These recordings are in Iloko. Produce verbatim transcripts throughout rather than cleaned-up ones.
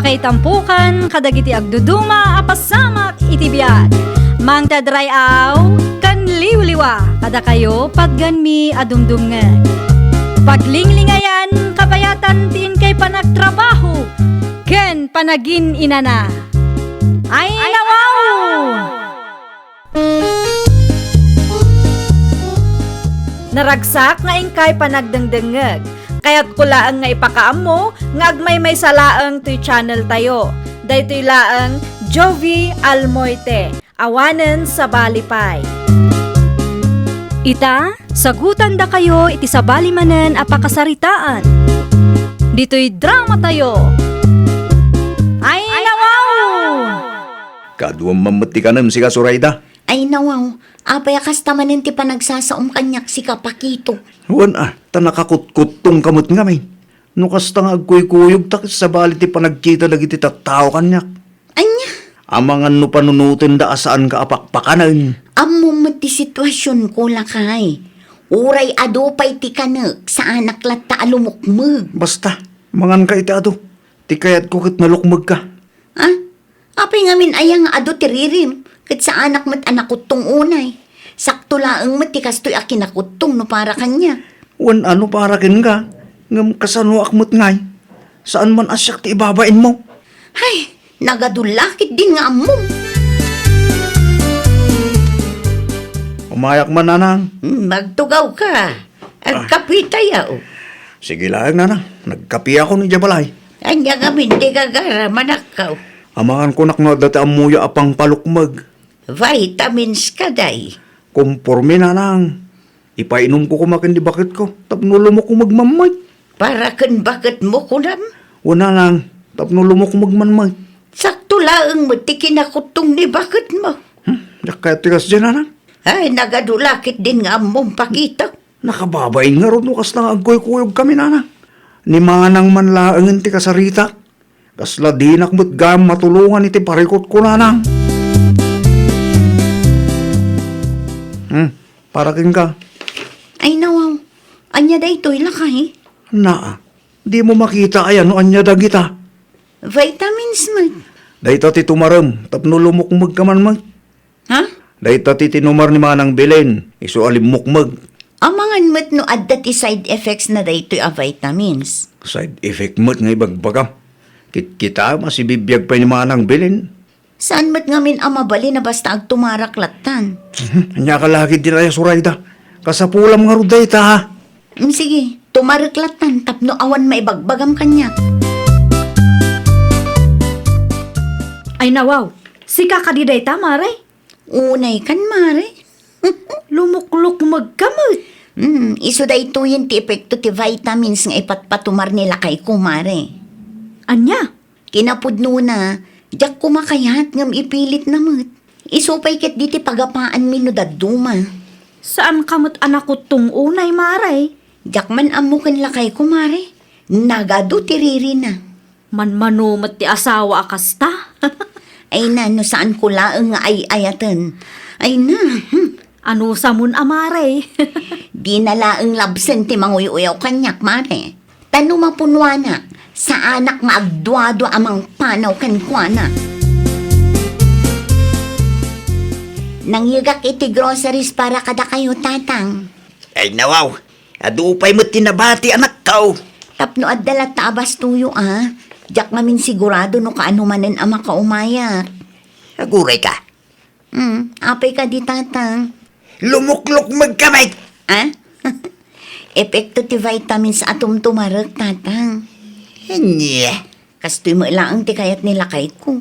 Ay tampukan kadagiti agduduma a pasamak iti biag. Mangted ray-aw ken liwliwa kadakayo patgenmi a dumdumngeg. Paglinglingayan, kabayatan ti inkay panagtrabaho ken panagin-inana. Ay, nawaw! Naragsak nga inkay panagdengdengngeg. Kayatko laeng nga ipakaammo nga agmaymaysa laeng toy channel tayo. Daytoy laeng Jovi Almoite, awanen sabali pay. Ita, sagutandakayo iti sabali manen a pakasaritaan. Ditoy drama tayo. Ay, nawaw! Kaduam man met ti kanem, sika, Zoraida. Ay, nawaw, apay a kasta manen ti panagsasaom kaniak, sika, Pakito? Wen a, ta nakakutkuttongka met ngamin. No kasta nga agkuykuyogta ket sabali ti panagkita dagiti tattao kaniak. Ania? Amangan no panunotenda a saanka a pakpakanen. Ammom met ti situasionko, lakay. Uray adu pay ti kanek, saanak latta a lumukmeg. Basta, manganka iti adu. Ti kayatko ket nalukmegka. Ha? Apay ngamin aya nga adu ti ririm, ket saanak met a nakuttong unay. Sakto laeng met ti kastoy a kinakuttong no para kaniak. Wen a no para kenka, ngem kasanoak met ngay? Saan man a siak ti ibabainmo? Hay, nagadu la ketdin nga ammom. Umayak man, nanang. Hmm, agtugawka. Agkapitayo. Sige laeng, nanang. Nagkapiakon idiay balay. Ania ngamin ti gagara, manakkaw? Amangan konak no adda ti ammoyo a pangpalukmeg. Vitamins kadi. Komporme, nanang. Ipainomko koma ken ni baketko tapno lumukmeg man met. Para ken baketmo, kunam? Wen, nanang, tapno lumukmeg man met. Sakto laeng met ti kinakuttong ni baketmo. Hmm, diak kayat ti kasdiay, nanang. Ay, nagadu la ketdin nga ammom, Pakito. Nakababain ngarud no kasta nga agkuykuyogkami, nanang. Ni manang man laengen ti kasaritak. Kasla dinak met gayam matulongan iti parikutko, nanang. Hmm, para kenka. Ay, nawaw. Ania daytoy, lakay? Naa, dimo makita aya no ania dagita? Vitamins met. Dayta ti tumarem tapno lumukmegka man met. Ha? Dayta ti tinumar ni Manang Belen, isu a limmukmeg. Amangan met no adda ti side effects na daytoy a vitamins. Side effect met nga ibagbagam. Kitkitaem a sibibiag pay ni Manang Belen. Saan met ngamin a mabalin a basta agtumarak lattan? Mhm. Ania ka la ketdin aya, Zoraida? Kasapulam ngarud dayta, ha? Mm, sige, tumarek lattan tapno awan maibagbagam kaniak. Ay, nawaw, sika kadi dayta, Mare? Unay kan, Mare. Lumuklukmegka met. Hmm, isu daytoyen ti epekto ti vitamins nga ipatpatumar ni lakayko, Mare. Ania? Kinapudnona, diak koma kayat ngem ipilitna met. Isu pay ketdi ti pagapaanmi no dadduma. Saanka met a nakuttong unay, Mare? Diak man ammo ken lakayko, Mare. Nagadu ti ririna. Manmano met ti asawa a kasta. Ay na, no saanko laeng nga ay-ayaten. Ay na, hmm. Anusamon a, Mare? Dina laeng labsen ti manguy-uyaw kaniak, Mare. Ta no mapunuanak, saanak nga agduadua a mangpanaw kenkuana. Nangyegak iti groceries para kadakayo, Tatang. Ay, nawaw. Adu pay met ti nabati, anakko. Tapno adda latta a bastoyo, a. Diak ngamin sigurado no kaano manen a makaumayak. Aguray ka. Hmm, apay kadi, Tatang? Lumuklukmegka met. A? Epekto ti vitamins a tumtumarek, Tatang. Ania? Kastoy met laeng ti kayat ni lakayko.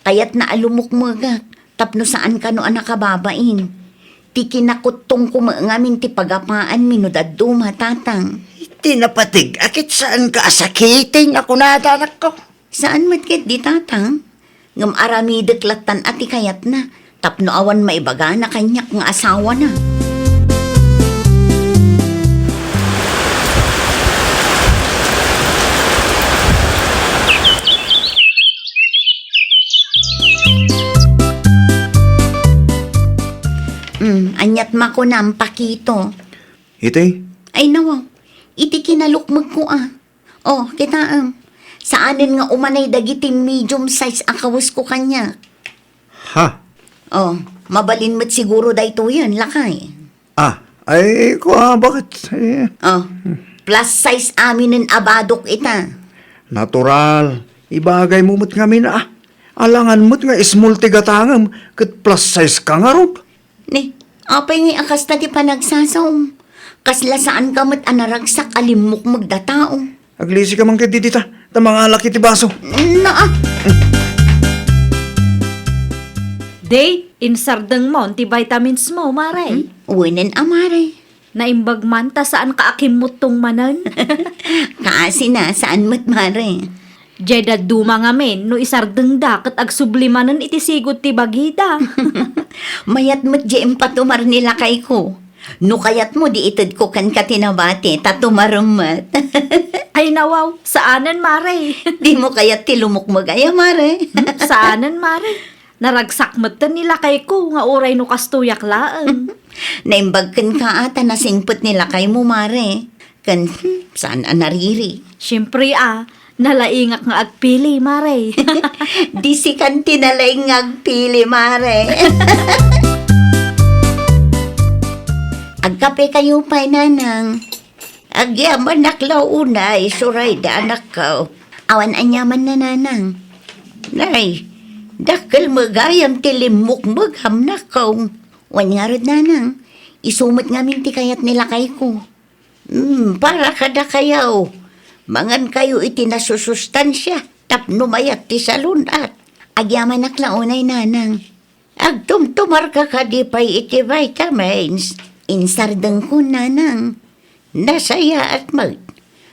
Kayatna a lumukmegak tapno saan kano a nakababain. Ti kinakuttongko met ngamin ti pagapaanmi no dadduma, Tatang. Ti napateg a ket saanka a sakiten a kunada, anakko. Saan met ketdi, Tatang? Ngem aramidek lattan a ti kayatna tapno awan maibagana kaniak nga asawana. Mm, aniat makunam, Pakito? Iti? Ay, nawaw. Iti kinalukmegko, a. Oh, kitaem. Saanen nga umanay dagiti medium size a kawesko kaniak. Ha? Oh, mabalin met siguro daytoyen, lakay. Ah, ay, kua, baket, eh. Oh, plus size aminen a badok ita. Natural. Ibagaymo met ngamin, ah. Alangan met nga small ti gatangem, ket plus size ka ngarud. Ni, apay ngay a kasta ti panagsasaom? Kasla saanka met a naragsak a limmukmeg da tao. Aglisika man ket dita, ta mangalak iti baso. Naa! Day, insardengmon ti vitamins mo, Mare. Hmm? Wenen a, Mare. Naimbag man ta saanka a kimmuttong manen. Kaasina, saan met, Mare. Diay dadduma ngamin no isardengda ket agsubli manen iti sigud ti bagida. Mayat met diay impatumar ni lakayko. No kayatmo, di itedko kenka ti nabati, ta tumarem met. Ay, nawaw, saanen, Mare. Dimo kayat ti lumukmeg aya, Mare? Hmm, saanen, Mare. Naragsak metten ni lakayko nga uray no kastoyak laeng. Naimbag kenka a ta nasingpet ni lakaymo, Mare. Ken, hmm, saan a nariri? Siempre a, nalaingak nga agpili, Mare. Di sikan ti nalaing nga agpili, Mare. Agkape kayo pay, Nanang. Agyamanak la unay, Surayda, anakko. Awan aniaman na, Nanang. Nay, dakkel met gayam ti limmukmegam, anakko. Wen ngarud, Nanang, isu met ngamin ti kayat ni lakayko. Hmm, para kadakayo, mangankayo iti nasusustansia tapno mayat ti salun-at. Agyamanak la unay, Nanang. Agtumtumarka kadi pay iti vitamins? Insardengko, Nanang. Nasayaat met.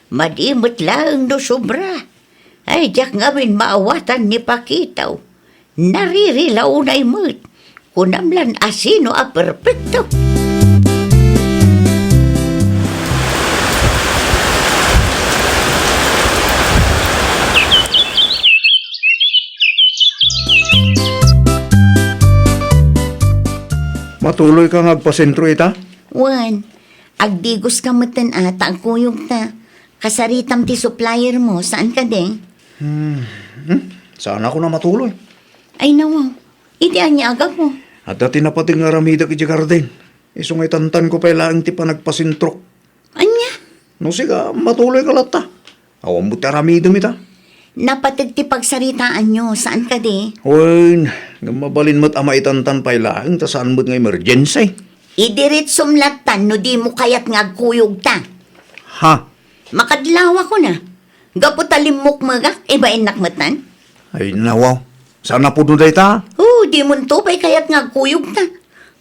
Madi met laeng no sobra. Ay, diak ngamin maawatan ni Pakito. Nariri la unay met. Kunam lan a sino a perpekto. Matuloyka nga agpasentro ita? Wen, agdigoska metten a ta agkuyogta. Kasaritam ti supplier mo, saan kadi? Hmm. Hmm? Saanakon a matuloy? Ay, nawaw. Iti ania a gapu? Adda ti napateg nga aramidek idiay garden. Isu nga itantanko pay laeng ti panagpasentrok. Ania? No sika, matuloyka latta. Awan met ti aramidem ita. Napateg ti pagsaritaanyo, saan kadi? Wen, ngem mabalin met a maitantan pay laeng ta saan met nga emergency. Idiretsom lattan no dimo kayat nga agkuyogta. Ha? Makadlawakon a. Gapu ta limmukmegak, ibainnak metten. Ay, nawaw. Saan a pudno dayta? Oh, dimonto pay kayat nga agkuyogta.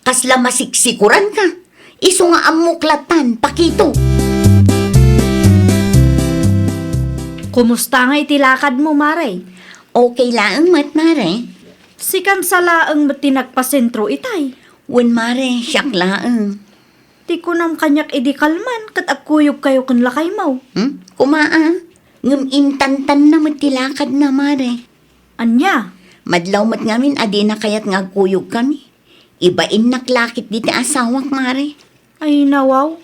Kasla masiksikuranka. Isu nga ammok lattan, Pakito. Kumusta nga iti lakadmo, Mare? Okay laeng met, Mare. Sikan sa laeng met ti nagpasentro itay. Wen, Mare, siak laeng. Ti kunam kaniak idi kalman ket agkuyogkayo ken lakaymo. Hmm? Kuma a, ngem intantanna met ti lakadna, Mare. Ania? Madlaw met ngamin a dina kayat nga agkuyogkami. Ibainnak la ketdi ti asawak, Mare. Ay, nawaw.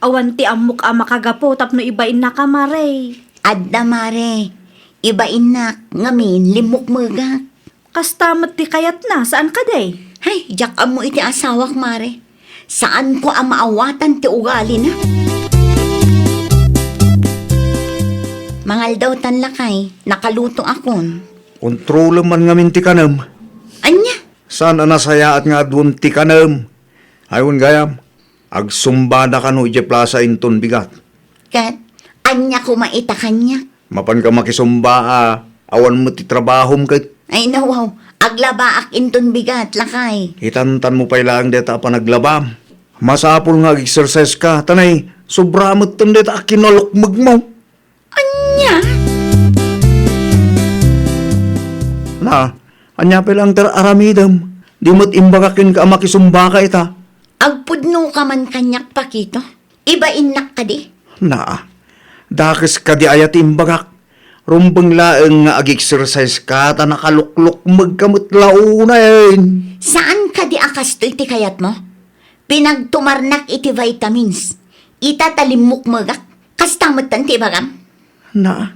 Awan ti ammok a makagapu tapno ibainnaka, Mare. Adda, Mare. Ibainnak, ngamin, limmukmegak. Kasta met ti kayatna, saan kadi? Hay, diak ammo iti asawak, Mare. Saanko a maawatan ti ugalina. Mangaldaw tan lakay, nakaluto akon. Kontrolem man ngamin ti kanem. Ania? Saan a nasayaat nga aduem ti kanem? Ay, wen gayam, agsumbada kano idiay plasa inton bigat. Ket, ania koma ita kaniak? Mapanka makisumba a awan met ti trabahom ket. Ay, nawaw, aglabaak inton bigat, lakay. Itantanmo pay laeng dayta a panaglabam. Masapul nga ag-exercise ka, ta nay, sobra metten dayta a kinalukmegmo. Ania? Na, ania pay laeng ti aramidem? Di met imbagak kenka a makisumbaka ita. Agpudnoka man kaniak, Pakito. Ibainnak kadi? Naa. Dakes kadi aya ti imbagak. Rumbeng laeng nga ag-exercise ka ta nakaluklukmeg ka met la unayen. Saan kadi a kastoy ti kayatmo? Pinagtumarnak iti vitamins. Ita ta limmukmegak. Kasta metten ti ibagam? Na,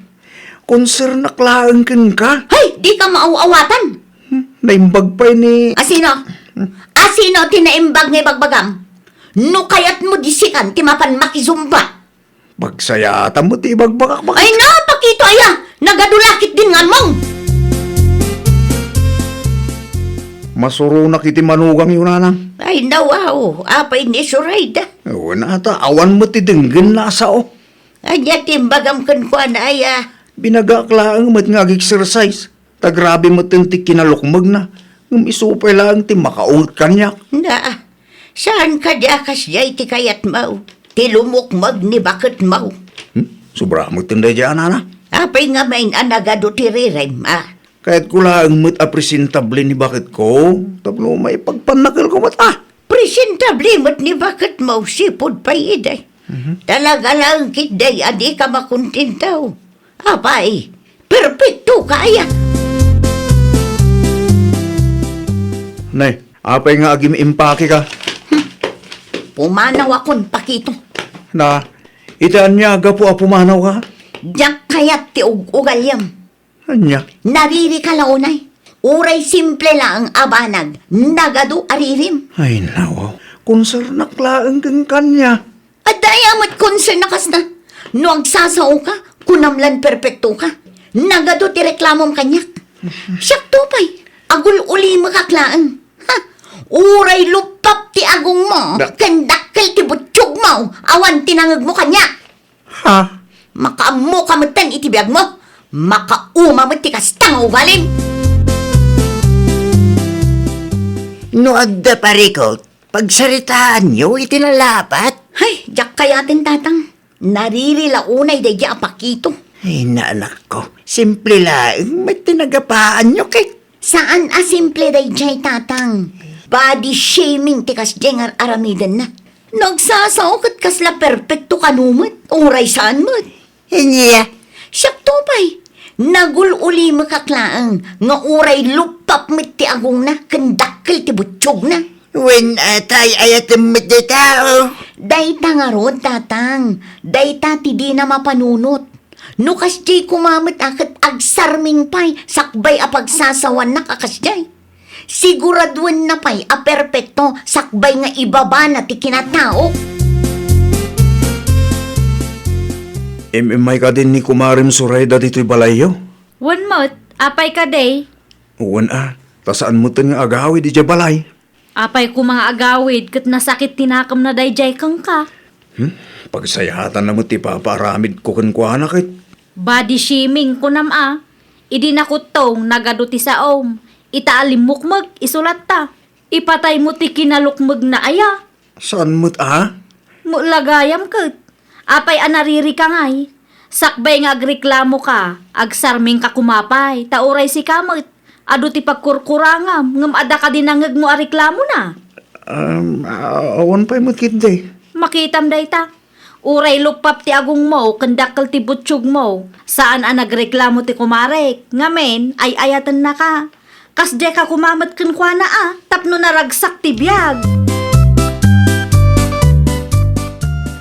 Konsernak laeng kenka. Hay, dika maaw-awatan! Hmm, naimbag pay ni Asino? Asino ti naimbag nga ibagbagam? No kayatmo disikan ti mapan makizumba. Pagsayatam met ti ibagbagak, bakit? Ay na, Pakito, aya! Nagadu la ketdin nga ammom! Masuronak iti manugangyo, nanang. Ay, nawaw, apay ni Surayda? Wen ata, awan met ti denggenna a sao. Ania ti imbagam kenkuana, aya? Binagaak laeng met nga ag-exercise. Ta grabe metten ti kinalukmegna, ngem isu pay laeng ti makaunget kaniak. Na, saan kadi a kasdiay ti kayatmo, ti lumukmeg ni baketmo? Hmm? Sobra metten daydiay a nana. Apay ngamin a nagadu ti ririm, a? Kayatko laeng met a presentable ni baketko, tapno maipagpannakelko met, a? Presentable met ni baketmo, sipud pay idi. Mhm. Talaga laeng ketdi a dika makontento. Apay, perpektoka aya? Nay, apay nga agim-impakeka? Hmm. Pumanawakon, Pakito. Na, iti ania a gapu a pumanawka? Diak kayat ti ug-ugaliam. Ania? Naririka la unay. Uray simple laeng a banag, nagadu a ririm. Ay, nawaw. Konsernak laeng ken kaniak. Adda aya met concern a kasta? No agsasaoka, kunam lan perpektoka. Nagadu ti reklamom kaniak. Siakto pay, agul-ulimekak laeng. Ha? Uray luppap ti agongmo, Da- ken dakkel ti butiogmo, awan ti nangngegmo kaniak. Ha? Makaammoka metten iti biagmo. Makauma met ti kasta nga ugalim. No adda parikut, pagsaritaanyo iti nalapat. Hay, diak kayaten, Tatang. Nariri la unay daydiay a Pakito. Ay, naanakko, simple laeng met ti nagapaanyo ket. Saan a simple daydiay, Tatang. Body shaming ti kasdiay nga ar-aramidenna. No agsasao ket kasla perpekto kano met, uray saan met. Ania? Siakto pay, nagul-ulimekak laeng nga uray luppap met ti agongna ken dakkel ti butiogna. Wen, a, tay, ayatem met dayta, o. Dayta ngarud, Tatang, dayta ti dina mapanunot. No kasdiay koma met a ket agsarming pay sakbay a pagsasawanak a kasdiay. Siguraduenna pay a perpekto sakbay nga ibabana ti kinatao. Im-immay kadin ni Kumarem Surayda ditoy balayyo? Wen met, apay kadi? Wen a, ta saan metten nga agawid idiay balay. Apay koma nga agawid ket nasakit ti nakemna daydiay kenka? Hmm? Pagsayatanna met ti ipapaaramidko kenkuana ket. Body shaming, kunam a. Idi nakuttong, nagadu ti saom. Ita a limmukmeg, isu latta. Ipataymo ti kinalukmegna aya? Saan met a? Met la gayam ket. Apay a naririka ngay? Sakbay nga agreklamoka, agsarmingka koma pay, ta uray sika met, adu ti pagkurkurangam, ngem adda kadi nangngegmo a reklamona? Um, a-, awan pay met ketdi. Makitam dayta. Uray luppap ti agongmo ken dakkel ti butiogmo, saan a nagreklamo ti kumarek, ngamin, ay-ayatennaka. Kasdiay ka koma met kenkuana a, tapno naragsak ti biag.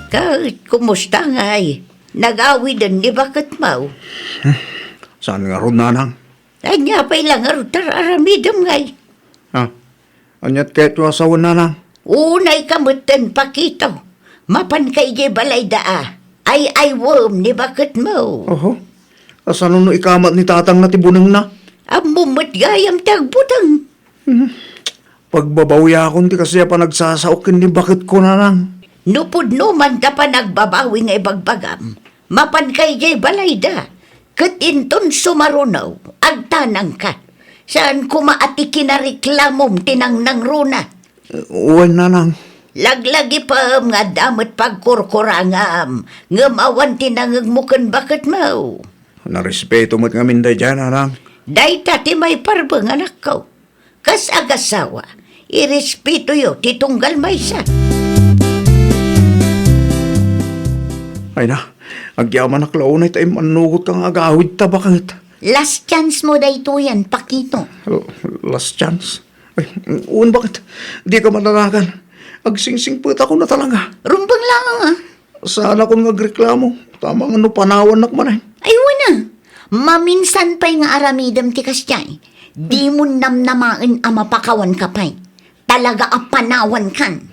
Ket, kumusta ngay? Nagawiden ni baketmo? Hmm, saan ngarud, nanang? Ania pay la ngarud ti ar-aramidem ngay? Ah, aniat kayatyo a sawen, nanang? Unayka metten, Pakito. Mapanka idiay balayda a. Ay-aywem ni baketmo. Oho. Kasano no ikamat ni tatangna ti bunengna? Ammom met gayam ti agbuteng. Hmm. Pagbabawiakon ti kasdi a panagsasaok ken ni baketko, nanang. No pudno man ta panagbabawi nga ibagbagam, mapanka idiay balayda, ket inton sumaruno, agtanangka. Saan koma a ti kinareklamom ti nangnangruna. Wen, nanang. Laglagipem nga adda met pagkurkurangam, ngem awan ti nangngegmo ken baketmo. Narespeto met ngamin daydiay, nanang. Dayta ti maiparbeng, anakko. Kas agasawa, irespetoyo ti tunggal maysa. Ay na, agyamanak la unay ta immannugotka nga agawidta, baket. Last chance mo daytoyen, Pakito. L-, last chance? Ay, wen, baket? Dika madanagan. Agsingsingpetakon a talaga. Rumbeng laeng, a. Saanakon nga agreklamo, ta amangan no panawannak manen. Ay, wen a. Maminsan pay nga aramidem ti kasdiay, dimon namnamaen a mapakawanka pay. Talaga a panawankan.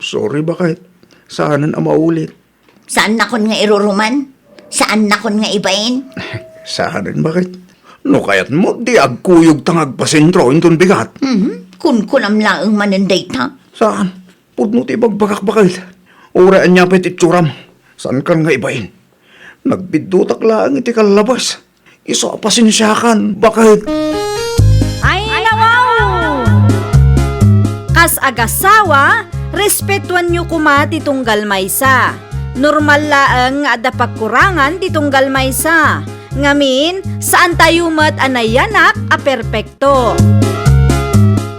Sorry, baket. Saanen a maulit. Saannakon nga iruruman? Saannakon nga ibain? Saanen, baket. No kayatmo, di agkuyogta nga agpasentro inton bigat. Mhm. Kunkunam laeng manen dayta. Saan? Pudno ti ibagbagak, baket. Uray ania pay ti itsuram. Saankan nga ibain. Nagbiddutak laeng iti kallabas. Isu a pasensiakan, baket. Ay, nawaw! Kas agasawa, respetuanyo koma ti tunggal maysa. Normal laeng nga adda pagkurangan ti tunggal maysa. Ngamin, saantayo met a nayanak a perpekto.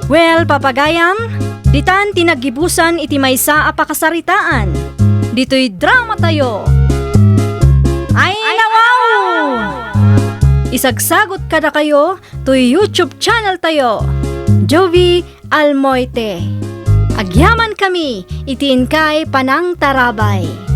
Well, papagayam, ditan ti naggibusan iti maysa a pakasaritaan. Ditoy drama tayo. Ay, nawaw! Isagsagot kadakayo toy YouTube channel tayo, Jovie Almoite. Agyaman kami iti inkay panangtarabay.